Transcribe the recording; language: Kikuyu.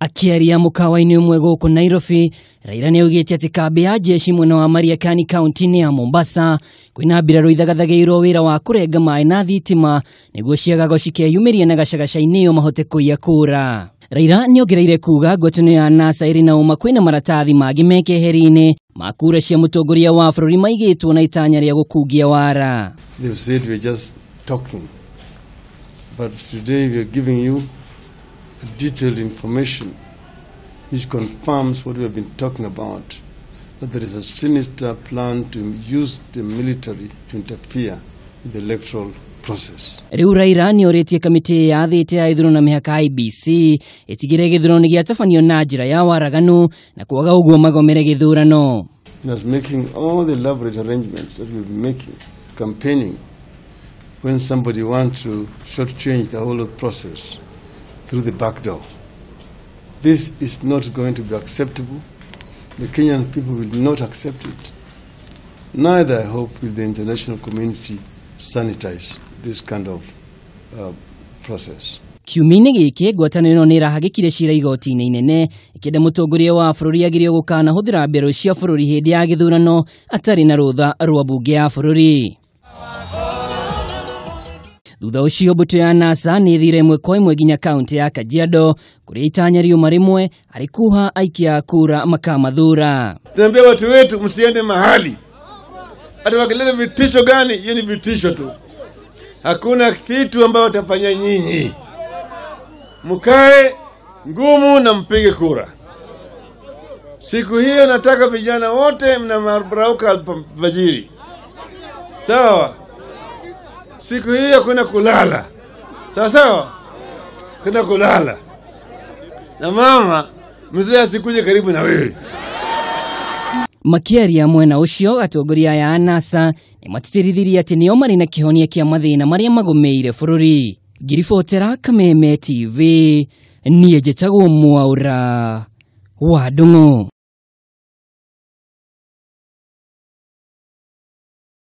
Akĩaria mũkawa-inĩ ũmwe gũkũ Nairobi, Raila nĩaugĩte atĩ kambĩ ya jeshi mwena wa Mariakani kaunti-inĩ ya Mombasa kwĩna mbirarũ ithagathagĩirwo wĩra wa kũrenga maĩ na thitima nĩguo ciagago cikeyumĩria na gacagaca-inĩ ĩyo mahote kũiya kũra. Raila nĩongereire kuga ngwatanĩro ya NASA ĩrĩ na ũma kwĩna maratathi mangĩ me keheri-inĩ ma kura cia mũtongoria wa bũrũri maigĩtwo na itanya rĩa gũkungia wara. They've said we're just talking, but today we are giving you detailed information which confirms what we have been talking about, that there is a sinister plan to use the military to interfere with the electoral process. Rĩu Raila nĩorĩtie kamĩtĩ ya thĩte ya ithurano na mĩhaka IEBC ĩtigĩre gĩthurano nĩgĩatabanio na njĩra ya waraganu na kwaga ũguo magomere gĩthurano. In us making all the elaborate arrangements that we've been making, campaigning, when somebody wants to shortchange the whole process through the back door. This is not going to be acceptable. The Kenyan people will not accept it. Neither, I hope, will the international community sanitize this kind of process. Kiumia-inĩ gĩkĩ ngwatanĩro ĩno nĩĩrahagĩkire cira igoti-inĩ inene ĩkĩenda mũtongoria wa bũrũri agirio gũkanahũthĩra mbirarũ cia bũrũri hĩndĩ ya gĩthurano atarĩ na rũtha rwa mbunge ya bũrũri. Thutha ũcio mbũtũ ya NASA nĩ ĩthire ĩmwe kwa ĩmwe nginya kaunti ya Kajiado kũrĩa itanya riuma rĩmwe harĩ kuha aikia a kura makamathura. Tunaambia watu wetu msiende mahali hata wakileta vitisho gani, hiyo ni vitisho tu, hakuna kitu ambayo watafanya nyinyi. Mkae ngumu na mpige kura siku hiyo. Nataka vijana wote mnarauka alfajiri, sawa? Siku hiyo kuna kulala, sawa sawa, kuna kulala na mama mzee asikuje karibu na wewe. Makĩaria mwena ũcio atongoria aya a NASA nĩmatĩtĩrithirie atĩ nĩo marĩ na kĩhonia kĩa mathĩna marĩa magũmĩire bũrũri. Ngiribotera Kameme TV, niĩ njĩtagwo Mwaũra wa Ndung'u.